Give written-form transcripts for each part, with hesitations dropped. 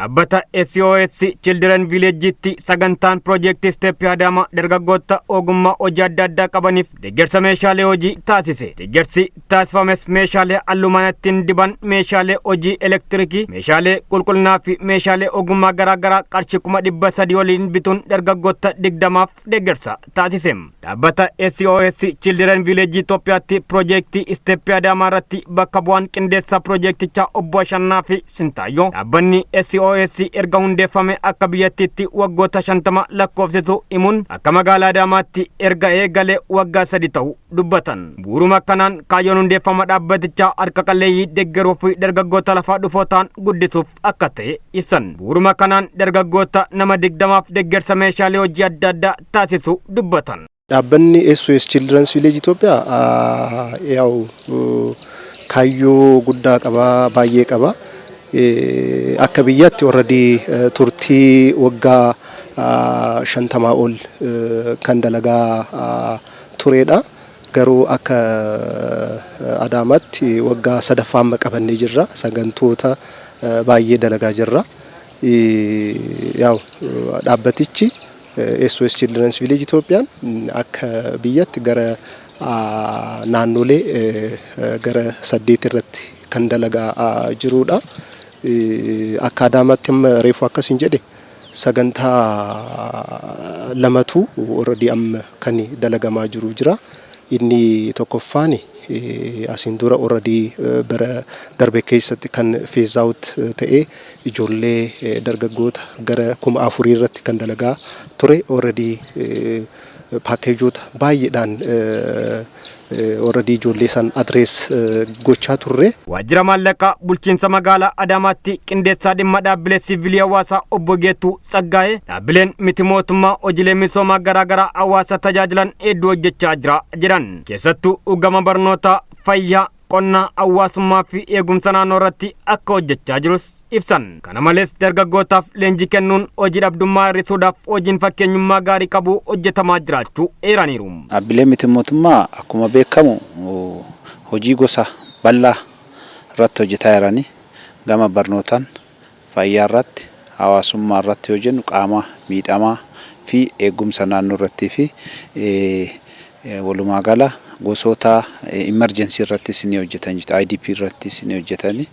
Dhaabbata SOS Children Village'itti sagantaan piroojeektii Step Adaamaa dargaggoota ogummaa hojii adda addaa qabaniif deeggarsa meeshaalee hojii taasise. Deeggarsi taasifames meeshaalee halluu manatti diban, meeshaalee hojii elektirikii, meeshaalee qulqullinaa fi meeshaalee ogummaa garaa garaa qarshii 300,000 oliin bituun dargaggoota 20f deeggarsa taasise. Dhaabbata SOS Children Village Itoophiyaatti piroojeektii Step Adaamaa irratti bakka bu'aan qindeessaa piroojeektichaa obbo Ashannaa fi Sintaayyoo, dhaabbanni SOS erga hundeeffame akka biyyattiitti waggoota 50 lakkoofsisu himuun, akka magaalaa Adaamaatti erga eegalee waggaa 3 ta'u dubbatan. Bu'uuruma kanaan kaayyoon hundeeffama dhaabbatichaa harka qalleeyyii deeggaruu fi dargaggoota lafaa dhufoo ta'an guddisuuf akka ta'e ibsan. Bu'uuruma kanaan dargaggoota nama 20f deeggarsa meeshaalee hojii adda addaa taasisu dubbatan. Dhaabbanni SOS Children's Village Itoophiyaa yaa'u kaayyoo guddaa qaba, baay'ee qaba. Akka biyyaatti already turtii waggaa 50 ol kan dalagaa turedha. Garuu akka Adaamaatti waggaa sadaffaa amma qabannee jirra. Sagantoota baay'ee dalagaa jirra. Yaa'u dhaabbatichi SOS Children's Village Itoophiyaan akka biyyatti gara naannolee gara saddeet irratti kan dalagaa jirudha. Akka Adaamaatti amma reefu akkasiin jedhe, sagantaa lamatu already amma kan dalagamaa jiru jira. Inni tokkoffaan asiin dura already bara darbe keessatti kan phase out ta'ee, ijoollee dargaggoota gara 4000 irratti kan dalagaa ture, already paakeejoota baay'eedhaan already ijoollee san address gochaa turre. Waajjira maallaqaa bulchiinsa magaalaa Adaamaatti qindeessaa dhimma dhaabbilee siivilii hawaasaa obbo Geetuu Tsaggaa'ee, dhaabbileen miti mootummaa hojiilee misoomaa garaa garaa hawaasa tajaajilan hedduu hojjechaa jira jedhan. Keessattuu gama barnootaa, fayyaa, qonnaa, hawaasummaa fi eegumsa naannoo irratti akka hojjechaa jirus ibsan. Kana malees dargaggootaaf leenjii kennuun hojii dhabdummaa hir'isuudhaaf hojiin fakkeenyummaa gaarii qabu hojjetamaa jiraachuu eeraniiru. Dhaabbileen miti mootummaa akkuma beekamu hojii gosa bal'aa irratti hojjetaa jiranii, gama barnootaan, fayyaa irratti, hawaasummaa irratti yoo jennu, qaama miidhamaa fi eegumsa naannoo irrattii fi walumaa gala gosoota emergency irrattis ni hojjetan jechuudha. IDP irrattis ni hojjetani.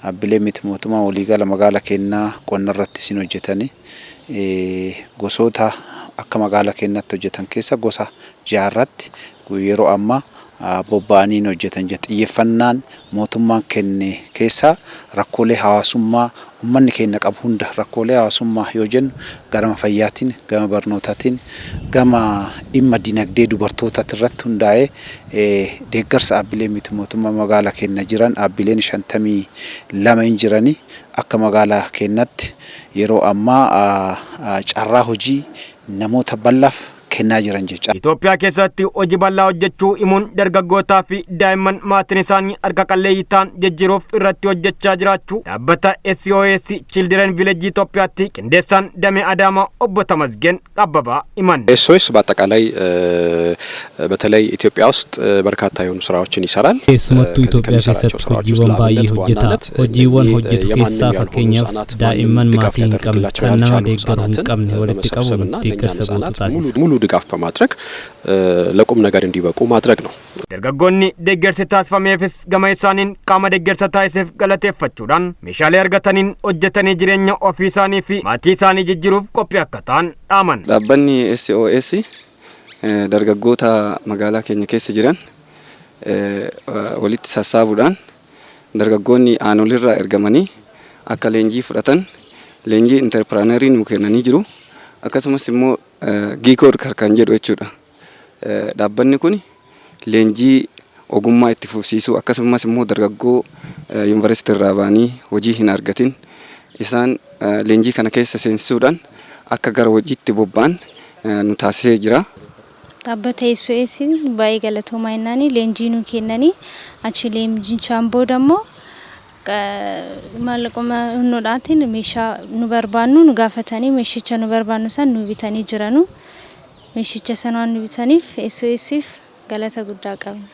Dhaabbileen miti mootummaa waliigala magaala keenyaa qonna irrattis ni hojjetani. Gosoota akka magaala keenyaatti hojjetan keessa gosa jaarratti yeroo ammaa bobba'anii ni hojjetan jechuudha. Xiyyeeffannaan mootummaan kenne keessaa rakkoolee hawaasummaa uummanni keenya qabu hunda, rakkoolee hawaasummaa yoo jennu, gama fayyaatiin, gama barnootaatiin, gama dhimma dinagdee dubartootaa irratti hundaa'ee, deeggarsa dhaabbilee miti mootummaa magaalaa keenya jiran, dhaabbileen 52 hin jiranii, akka magaalaa keenyatti yeroo ammaa carraa hojii namoota bal'aaf kennaa jiran jecha. Itoophiyaa keessatti hojii bal'aa hojjechuu himuun, dargaggootaa fi daa'imman maatiin isaanii harka qalleeyyii ta'an jijjiiruuf irratti hojjechaa jiraachuu dhaabbata SOS Children Village Itoophiyaatti qindeessaan damee Adaamaa obbo Tamasgeen Abbabaa himan. ኤስኦኤስ በአጠቃላይ በተለይ ኢትዮጵያ ውስጥ በርካታ የሆኑ ስራዎችን ይሰራል። Keessumattuu Itoophiyaa keessatti hojiiwwan baay'ee hojjeta. Hojiiwwan hojjetu keessaa fakkeenyaaf daa'imman maatii hin qabne, kan nama deeggaru hin qabne walitti qabuun deeggarsa guutuu taasisa. ሙሉ ድጋፍ በማድረግ ለቁም ነገር እንዲበቁ ማድረግ ነው። Dargaggoonni deeggarsi taasifameefis gama isaaniin qaama deeggarsa taasiseef galateeffachuudhaan, meeshaalee argataniin hojjetanii jireenya ofii isaanii fi maatii isaanii jijjiiruuf qophii akka ta'an dhaaman. Dhaabbanni SOS dargaggoota magaalaa keenya keessa jiran walitti sassaabuudhaan, dargaggoonni aanolirraa ergamanii akka leenjii fudhatan, leenjii entrepreneurii nuu kennanii jiru. Akkasumas immoo gig worker kan jedhu jechuudha. Dhaabbanni kun leenjii ogummaa itti fufsiisuu, akkasumas immoo dargaggoo yuunivarsiitii irraa ba'anii hojii hin argatin isaan leenjii kana keessa seensisuudhaan akka gara hojiitti bobba'an nu taasisee jira. Dhaabbata SOS baay'ee galatoomaa jennaani. Leenjii nu kennanii achi, leenjichaan booda immoo maallaquma hundoodhaatiin meeshaa nu barbaannu nu gaafatanii, meeshicha nu barbaannu san nu bitanii jiranu. Meeshicha sana waan nu bitaniif SOS'if galata guddaa qabna.